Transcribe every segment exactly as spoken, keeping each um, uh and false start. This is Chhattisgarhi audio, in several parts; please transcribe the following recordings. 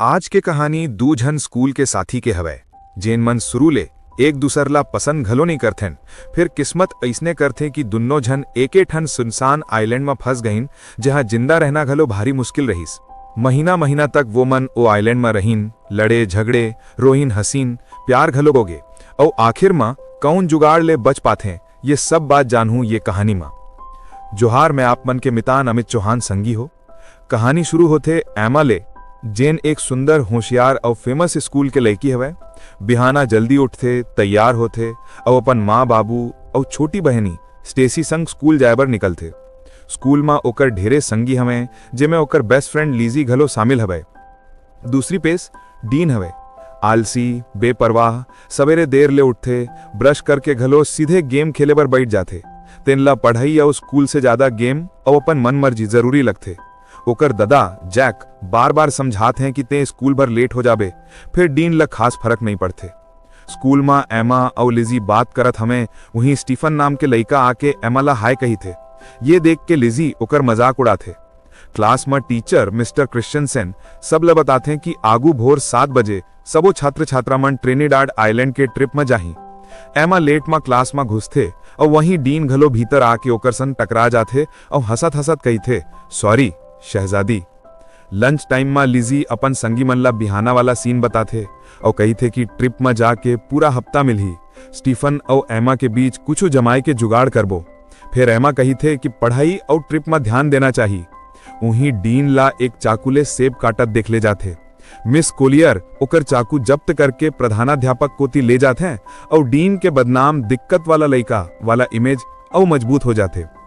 आज के कहानी दू झन स्कूल के साथी के हवय, जेन मन शुरू ले एक दूसर ला पसंद घलो नइ करथें, फेर किस्मत अइसने करथे कि दुन्नो झन एके ठन सुनसान आइलैंड म फंस गइन, जहां जिंदा रहना घलो भारी मुश्किल रहिस। महीना-महीना तक वो मन ओ आइलैंड म रहिन, लड़े, झगड़े, रोहिन, हंसिन, प्यार घलो होगे, अउ आखिर म कौन जुगाड़ ले बच पाथें, ये सब बात जानहूं ये कहानी म। जोहार, मैं आप मन के मितान अमित चौहान संगी हो। कहानी शुरू होथे एमा ले, जेन एक सुंदर, होशियार अउ फेमस स्कूल के लइकी हवय। बिहाना जल्दी उठथे, तैयार होथे अउ अपन माँ, बाबू अउ छोटी बहनी स्टेसी संग स्कूल जाए बर निकलथे। स्कूल म ओकर ढेरे संगी हवय, जेमे ओकर बेस्ट फ्रेंड लिजी घलो शामिल हवय। दूसरी पेस डीन हवय, आलसी, बेपरवाह, सवेरे देर ले उठथे, ब्रश करके घलो सीधे गेम खेले बर बइठ जाथे। तेन ला पढ़ई अउ स्कूल से जादा गेम अउ अपन मनमर्जी जरूरी लगथे। ओकर ददा जैक बार-बार समझात हें कि तें स्कूल बर लेट हो जाबे, फेर डीन ला खास फरक नइ पड़थे। स्कूल म एमा अउ लिजी बात करत हवें, उहीं स्टीफन नाम के लइका आके एमा ला हाय कहिथे। ये देख के लिजी ओकर मजाक उड़ाथे। क्लास म टीचर मिस्टर क्रिश्चियनसेन सब ल बताथे कि आगू भोर सात बजे सबो छात्र-छात्रा मन ट्रिनिडाड आइलैंड के ट्रिप म जाही। एमा लेट म क्लास म घुसथे अउ वहीं डीन घलो भीतर आके ओकर संग टकरा जाथे अउ हंसत-हंसत कहिथे, "सॉरी, शहजादी।" लंच टाइम म लिजी अपन संगी मन ला बिहाना वाला सीन बताथे अउ कहिथे कि ट्रिप म जाके पूरा हफ्ता मिलही। स्टीफन अउ एमा के बीच कुछु जमाए के जुगाड़ करबो। फेर एमा कहिथे कि पढ़ई अउ ट्रिप म ध्यान देना चाही। उहीं डीन ला एक चाकू ले सेब काटत देख ले जाथे। मिस कोलियर ओकर चाकू जब्त करके प्रधानाध्यापक कोति ले जाथे अउ डीन के बदनाम दिक्कत वाला लइका वाला इमेज अउ मजबूत हो जाथे।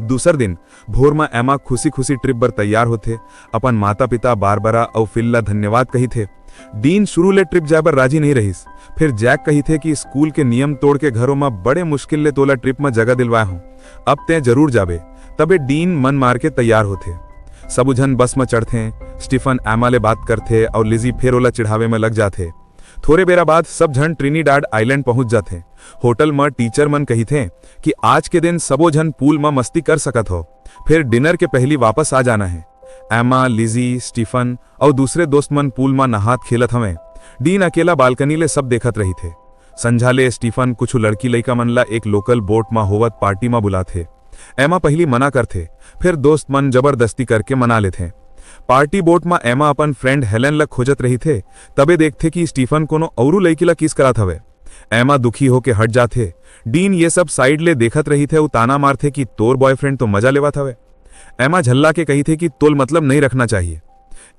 दूसर दिन भोर म एमा खुशी-खुशी ट्रिप बर तैयार होथे, अपन माता-पिता बारबरा अउ फिल ला धन्यवाद कहिथे। डीन शुरू ले ट्रिप जाए बर राजी नइ रहिस, फेर जैक कहिथे कि स्कूल के नियम तोड़ के घरो म बड़े मुश्किल ले तोला ट्रिप म जगह दिलवाए हंव, अब तें जरूर जाबे। तबे डीन मन मार के तैयार होथे। सबो झन बस म चढ़थे, स्टीफन एमा ले बात करथे अउ लिजी फेर ओला चिढ़ावे म लग जाथे। थोरे बेरा बाद सब झन ट्रिनिडाड आइलैंड पहुंच जाथे। होटल म टीचर मन कहिथे कि आज के दिन सबो झन पूल म मस्ती कर सकत हो, फेर डिनर के पहिली वापस आ जाना हे। एमा, लिजी, स्टीफन अउ दूसरे दोस्त मन पूल म नहात खेलत हवें। डीन अकेला बालकनी ले सब देखत रहिथे। संझा ले स्टीफन कुछु लड़की लइका मन ला एक लोकल बोट म होवत पार्टी म बुलाथे। एमा पहिली मना करथे, फेर दोस्त मन जबरदस्ती करके मना लेथे। पार्टी बोट म एमा अपन फ्रेंड हेलेन ल खोजत रहिथे, तबे देखथे कि स्टीफन कोनो अउरू लइकी ल किस करात हवय। एमा दुखी होके हट जाथे। डीन ये सब साइड ले देखत रहिथे अउ ताना मारथे कि तोर बॉयफ्रेंड तो मजा लेवत हवय। एमा झल्ला के कहिथे कि तोल मतलब नइ रखना चाहिए।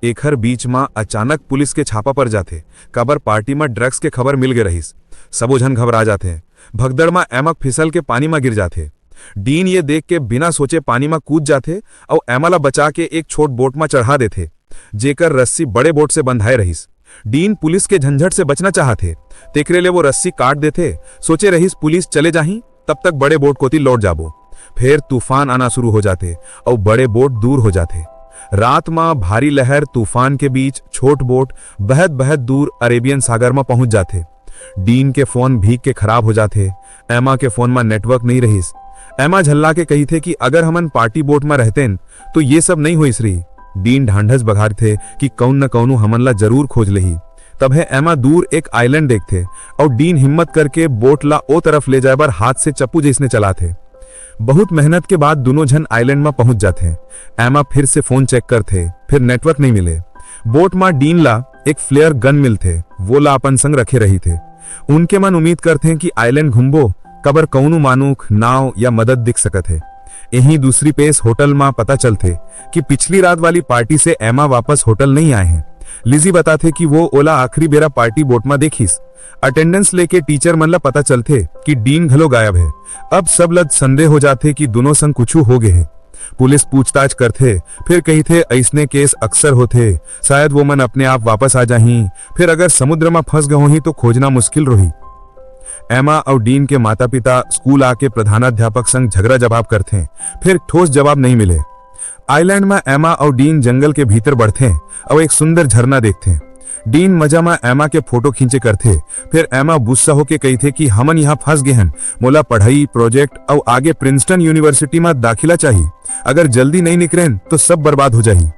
एखर बीच म अचानक पुलिस के छापा पर जाथे, काबर पार्टी म ड्रग्स के खबर मिल गे रहिस। सबो झन घबरा जाथे। भगदड़ म एमा फिसल के पानी म गिर जाथे। डीन ये देख के बिना सोचे पानी म कूद जाथे अउ एमा ला बचा के एक छोट बोट म चढ़ा देथे, जेकर रस्सी बड़े बोट से बंधाए रहिस। डीन पुलिस के झंझट से बचना चाहथे, तेकरे ले वो रस्सी काट देथे। सोचे रहिस पुलिस चले जाही, तब तक बड़े बोट कोति लौट जाबो। फेर तूफान आना शुरू हो जाथे अउ बड़े बोट दूर हो जाथे। रात म भारी लहर तूफान के बीच छोट बोट बहत-बहत दूर अरेबियन सागर म पहुंच जाथे। डीन के फोन भीग के खराब हो जाथे। एमा के फोन म नेटवर्क नइ रहिस। एमा झल्ला के कहिथे कि अगर हमन पार्टी बोट म रहतेन, तो ये सब नइ होइस रही। डीन ढांढस बघारथे कि कउन न कउनो हमन ला जरूर खोज लेही। तभे एमा दूर एक आइलैंड देखथे अउ डीन हिम्मत करके बोट ला ओ तरफ ले जाए बर हाथ से चप्पू जइसने चलाथे। बहुत मेहनत के बाद दुनों झन आइलैंड म पहुंच जाथे। एमा फिर से फोन चेक करथे, फिर नेटवर्क नइ मिले। बोट म डीन ला एक फ्लेयर गन मिलथे, वो ला अपन संग रखे रहिथे। उनके मन उम्मीद करथे कि आइलैंड घूमबो, काबर कउनो मानुख, नाव या मदद दिख सकत हे। इहीं दूसरी पेस होटल म पता चलथे कि पिछली रात वाली पार्टी से एमा वापस होटल नइ आए हे। लिजी बताथे कि वो ओला आखिरी बेरा पार्टी बोट म देखिस। अटेंडेंस लेके टीचर मन ला पता चलथे कि डीन घलो गायब हे। अब सब ल संदेह हो जाथे कि दुनों संग कुछु हो गे हे। पुलिस पूछताछ करथे, फेर कहिथे, "अइसने केस अक्सर होथे, शायद वो मन अपने आप वापस आ जाहीं, फेर अगर समुद्र म फंस गे होहीं, तो खोजना मुश्किल रही।" एमा अउ डीन के माता-पिता स्कूल आके प्रधानाध्यापक संग झगड़ा जवाब करथे, फेर ठोस जवाब नइ मिले। आइलैंड म एमा अउ डीन जंगल के भीतर बढ़थे अउ एक सुंदर झरना देखथे। डीन मजा म एमा के फोटो खींचे करथे, फेर एमा गुस्सा होके कहिथे कि हमन इहाँ फंस गे हन, मोला पढ़ई, प्रोजेक्ट अउ आगे प्रिंसटन यूनिवर्सिटी म दाखिला चाही। अगर जल्दी नइ निकरेन, तो सब बर्बाद हो जाही।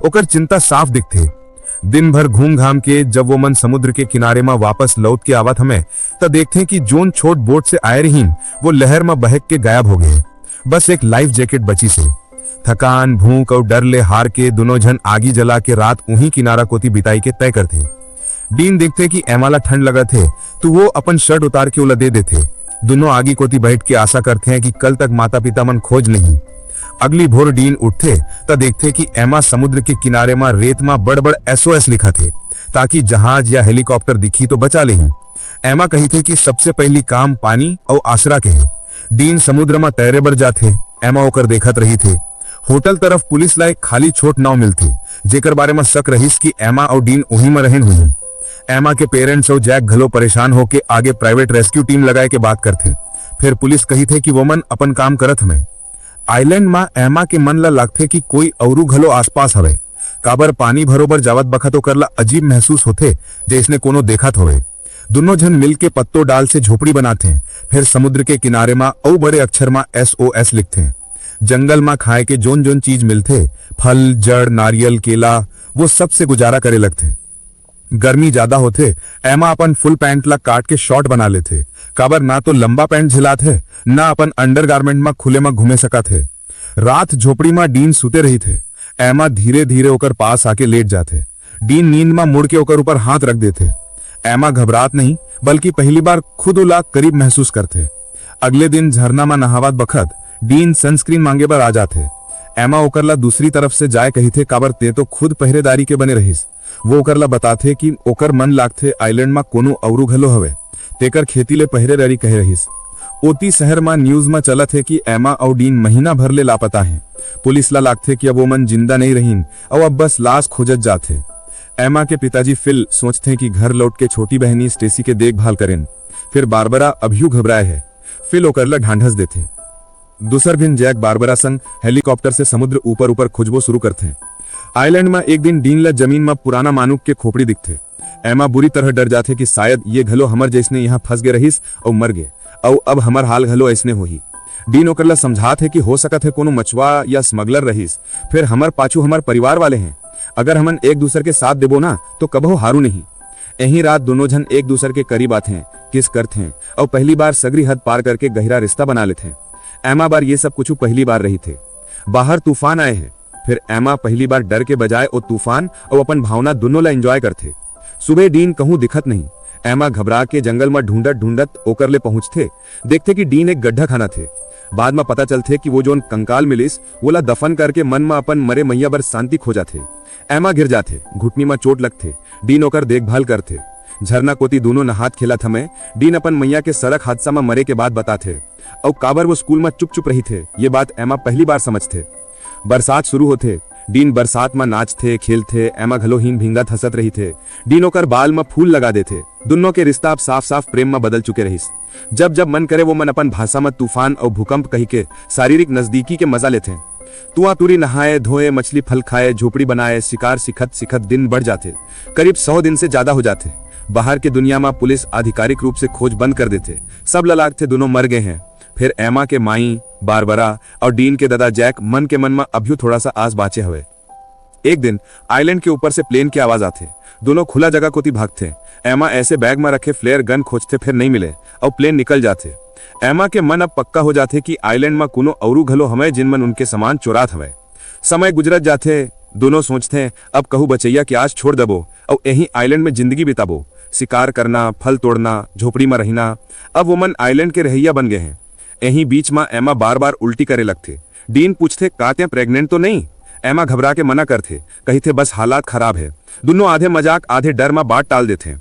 ओकर चिंता साफ दिखथे। दिन भर घूम घाम के जब वो मन समुद्र के किनारे म वापस लौट के आवत हमें, त देखथे कि जोन छोट बोट से आए रहीन, वो लहर म बहक के गायब हो गए। बस एक लाइफ जैकेट बची से। थकान, भूख अउ डर ले हार के दुनों झन आगी जला के रात उही किनारा कोती बिताई के तय करथे। डीन देखथे कि एमा ला ठंड लगत हे, तो वो अपन शर्ट उतार के ओला दे देथे। दुनों आगी कोती बैठ के आशा करथे कि कल तक माता-पिता मन खोज लेही। अगली भोर डीन उठथे, त देखथे कि एमा समुद्र के किनारे म रेत म बड़-बड़ एस ओ एस लिखत हे, ताकि जहाज या हेलीकॉप्टर दिखी तो बचा लेही। एमा कहिथे कि सबसे पहली काम पानी अउ आसरा के हे। डीन समुद्र म तैरे बर जाथे, एमा ओकर देखत रहिथे। होटल तरफ पुलिस ला एक खाली छोट नाव मिलथे, जेकर बारे म शक रहिस कि एमा अउ डीन उही म रहेन होही। एमा के पेरेंट्स अउ जैक घलो परेशान होके आगे प्राइवेट रेस्क्यू टीम लगाए के बात करथे। फिर पुलिस कहिथे कि वो मन अपन काम करत हवय। आइलैंड म एमा के मन ला लागथे कि कोई अउरू घलो आसपास हवय, काबर पानी भरोबर जावत बखत ओकर ला अजीब महसूस होथे, जइसने कोनो देखत होवे। दुनों झन मिल के पत्तो डाल से झोपड़ी बनाथे, फिर समुद्र के किनारे म अउ बड़े अक्षर म एस ओ एस लिखथे। जंगल म खाए के जोन जोन चीज मिलथे, फल, जड़, नारियल, केला, वो सब से गुजारा करे लगथे। गर्मी ज्यादा होथे, एमा अपन फुल पैंट ला काट के शॉर्ट बना लेथे, काबर ना तो लंबा पैंट झिलात हे, ना अपन अंडरगारमेंट म खुले म घूमे सकत हे। रात झोपड़ी म डीन सुते रहिथे, एमा धीरे-धीरे ओकर पास आके लेट जाथे। डीन नींद म मुड़ के ओकर ऊपर हाथ रख देथे। एमा घबरात नहीं, बल्कि पहली बार खुद ओला करीब महसूस करथे। अगले दिन झरना म नहावत बखत डीन सनस्क्रीन मांगे बर आ जाथे। एमा ओकर ला दूसरी तरफ से जाए कहिथे, काबर ते तो खुद पहरेदारी के बने रहिस। वो ओकर ला बताथे कि ओकर मन लागथे आइलैंड म कोनो अउरू घलो हवे, तेकर खेती ले पहरेदारी कहे रहिस। ओती शहर म न्यूज म चलत हे कि एमा अउ डीन महीना भर ले लापता हे। पुलिस ला लागथे कि अब वो मन जिंदा नइ रहिन, अउ अब बस लाश खोजत जाथे। एमा के पिताजी फिल सोचथे कि घर लौट के छोटी बहनी स्टेसी के देखभाल करेन। फिर बारबरा अभियू घबराए हे। फिल ओकर ला ढांढस देथे। दूसर दिन जैक बारबरा संग हेलीकॉप्टर से समुद्र ऊपर ऊपर खोजबो शुरू करथे। आइलैंड म एक दिन डीन ला जमीन म पुराना मानुक के खोपड़ी दिखथे। एमा बुरी तरह डर जाथे कि शायद ये घलो हमर जइसने यहाँ फंस गे रहिस अउ मर गे, अउ अब हमर हाल घलो अइसने होही। डीन ओकर ला समझात हे कि हो सकत हे कोनो मछुआ या स्मगलर रहिस, फिर हमर पाछू हमर परिवार वाले हैं। अगर हमन एक दूसर के साथ देबो ना, तो कबहू हारू नहीं। एही रात दुनों झन एक दूसर के करीब आथें, किस करथें, अउ पहली बार सगरी हद पार करके गहिरा रिश्ता बना लेथें। एमा बर ये सब कुछु पहली बार रहिथे। बाहर तूफान आए हे, फिर एमा पहली बार डर के बजाय ओ तूफान अउ अपन भावना दुनों ला एंजॉय करथे। सुबह डीन कहूं दिखत नहीं। एमा घबरा के जंगल म ढूंढत-ढूंढत ओकर ले पहुंचथे। देखथे कि डीन एक गड्ढा खनत हे। बाद म पता चलथे कि वो जोन कंकाल मिलिस, वोला दफन करके मन म अपन मरे मइया बर शांति खोजत हे। एमा गिर जाथे, घुटनी म चोट लगथे। डीन ओकर देखभाल करथे। झरना कोती दूनों नहात खेलत हवय। डीन अपन मइया के सड़क हादसा म मरे के बात बताथे। अउ काबर वो स्कूल म चुप-चुप रहिथे, ये बात एमा पहली बार समझथे। बरसात शुरू होथे। डीन बरसात म नाचथे, खेलथे, एमा घलो हीन भींगत हंसत रहिथे। डीन ओकर बाल म फूल लगा देथे। दुनों के रिश्ता अब साफ-साफ प्रेम म बदल चुके रहिस। जब-जब मन करे, वो मन अपन भाषा म तूफान अउ भूकंप कहिके शारीरिक नजदीकी के मजा लेथे। तुआ तुरी नहाए, धोए, मछली फल खाए, झोपड़ी बनाए, शिकार सिखत-सिखत दिन बढ़ जाथे। करीब सौ दिन से ज्यादा हो जाथे। बाहर के दुनिया म पुलिस आधिकारिक रूप से खोज बंद कर देथे। सब ल लागथे दुनों मर गए हैं। फिर एमा के माई, बारबरा अउ डीन के ददा जैक मन के मन म अभियो थोड़ा सा आस बांचे हवे। एक दिन आइलैंड के ऊपर से प्लेन के आवाज आथे। दुनों खुला जगह कोती भागथे। एमा ऐसे बैग म रखे फ्लेयर गन खोजथे, फिर नहीं मिले अउ प्लेन निकल जाथे। एमा के मन अब पक्का हो जाथे कि आइलैंड म कोनो अउरू घलो हवय, जिन मन उनके सामान चोरात हवय। समय गुजरत जाथे, दुनों सोचथे, अब कहूं बचैया के आस छोड़ देबो अउ एही आइलैंड में जिंदगी बिताबो। शिकार करना, फल तोड़ना, झोपड़ी म रहिना, अब वो मन आइलैंड के रहैया बन गए हैं। एही बीच म एमा बार-बार उल्टी करे लगथे। डीन पूछथे, "का तें प्रेग्नेंट तो नहीं?" एमा घबरा के मना करथे, कहिथे, "बस हालात खराब है।" दुनों आधे मजाक आधे डर म बात टाल देथे।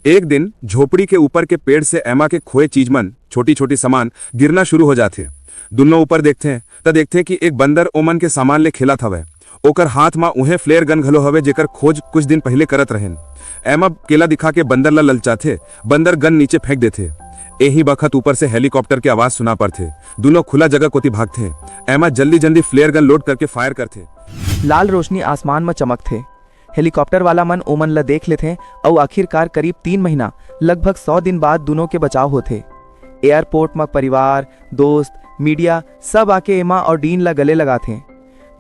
एक दिन झोपड़ी के ऊपर के पेड़ से एमा के खोए चीज मन, छोटी-छोटी सामान गिरना शुरू हो जाथे। दुनों ऊपर देखथे, त देखथे कि एक बंदर ओमन के सामान ले खेलत हवय। ओकर हाथ म उहे फ्लेयर गन घलो हवे, जेकर खोज कुछ दिन पहले करत रहेन। एमा केला दिखा के बंदर ल ललचाथे, बंदर गन नीचे फेंक देथे। एही बखत ऊपर से हेलीकॉप्टर के आवाज सुना पड़थे। दुनों खुला जगह कोती भागथे। एमा जल्दी-जल्दी फ्लेयर गन लोड करके फायर करथे। लाल रोशनी आसमान म चमकथे। हेलीकॉप्टर वाला मन ओमन ल देख लेथे अउ आखिरकार करीब तीन महीना, लगभग सौ दिन बाद दुनों के बचाव होथे। एयरपोर्ट म परिवार, दोस्त, मीडिया सब आके एमा अउ डीन ल गले लगाथे।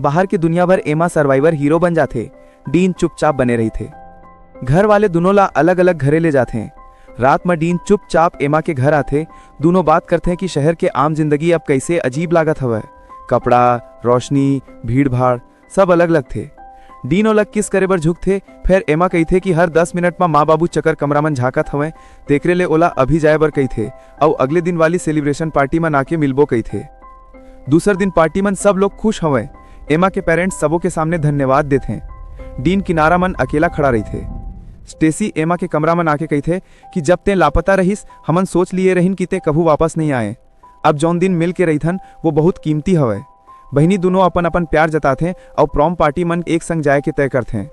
बाहर के दुनिया भर एमा सर्वाइवर हीरो बन जाथे। डीन चुपचाप बने रहिथे। घर वाले दुनों ला अलग-अलग घरे ले जाथे। रात म डीन चुपचाप एमा के घर आथे। दुनों बात करथे कि शहर के आम जिंदगी अब कइसे अजीब लागत हवय। कपड़ा, रोशनी, भीड़-भाड़, सब अलग लगथे। डीन ओला किस करे बर झुकथे, फेर एमा कहिथे कि हर दस मिनट म माँ-बाबू चकर कमरा मन झांकत हवय, तेकरे ले ओला अभी जाए बर कहिथे, अउ अगले दिन वाली सेलिब्रेशन पार्टी म आके मिलबो कहिथे। दूसर दिन पार्टी मन सब लोग खुश हवय। एमा के पेरेंट्स सबो के सामने धन्यवाद देथे। डीन किनारा मन अकेला खड़ा रहिथे। स्टेसी एमा के कमरा मन आके कहिथे कि जब तें लापता रहिस, हमन सोच लिए रहिन कि तें कभू वापस नहीं आए। अब जौन दिन मिल के रहिथन, वो बहुत कीमती हवय। बहिनी दुनों अपन-अपन प्यार जताथे अउ प्रॉम पार्टी मन एक संग जाए के तय करथे।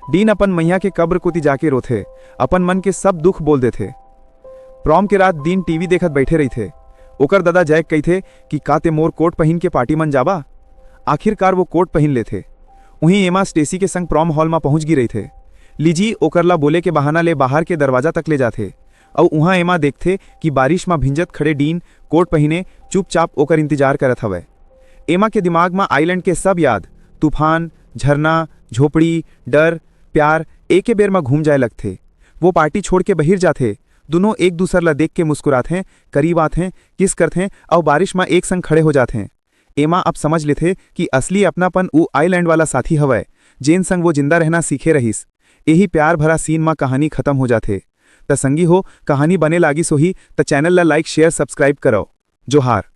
डीन अपन मैया के कब्र कोती जाके रोथे, अपन मन के सब दुख बोल देथे। प्रॉम के रात डीन टीवी देखत बैठे रहिथे। ओकर ददा जैक कहिथे कि का ते मोर कोट पहिन के पार्टी मन जाबा? आखिरकार वो कोट पहिन लेथे। उहीं एमा स्टेसी के संग प्रॉम हॉल म पहुंच गी रहिथे। लिजी ओकर ला बोले के बहाना ले बाहर के दरवाजा तक ले जाथे, अउ उहां एमा देखथे कि बारिश म भिंजत खड़े डीन कोट पहिने चुपचाप ओकर इंतजार करत हवय। एमा के दिमाग म आइलैंड के सब याद, तूफान, झरना, झोपड़ी, डर, प्यार, एके बेर म घूम जाए लगथे। वो पार्टी छोड़ के बहिर जाथे। दुनों एक दूसर ला देख के मुस्कुराथे, करीब आथे, किस करथे अउ बारिश म एक संग खड़े हो जाथे। एमा अब समझ लेथे कि असली अपनापन ऊ आइलैंड वाला साथी हवय, जेन संग वो जिंदा रहना सीखे रहिस। एही प्यार भरा सीन म कहानी खत्म हो जाथे। त संगी हो, कहानी बने लागिस होही त चैनल ला लाइक, शेयर, सब्सक्राइब करव। जोहार।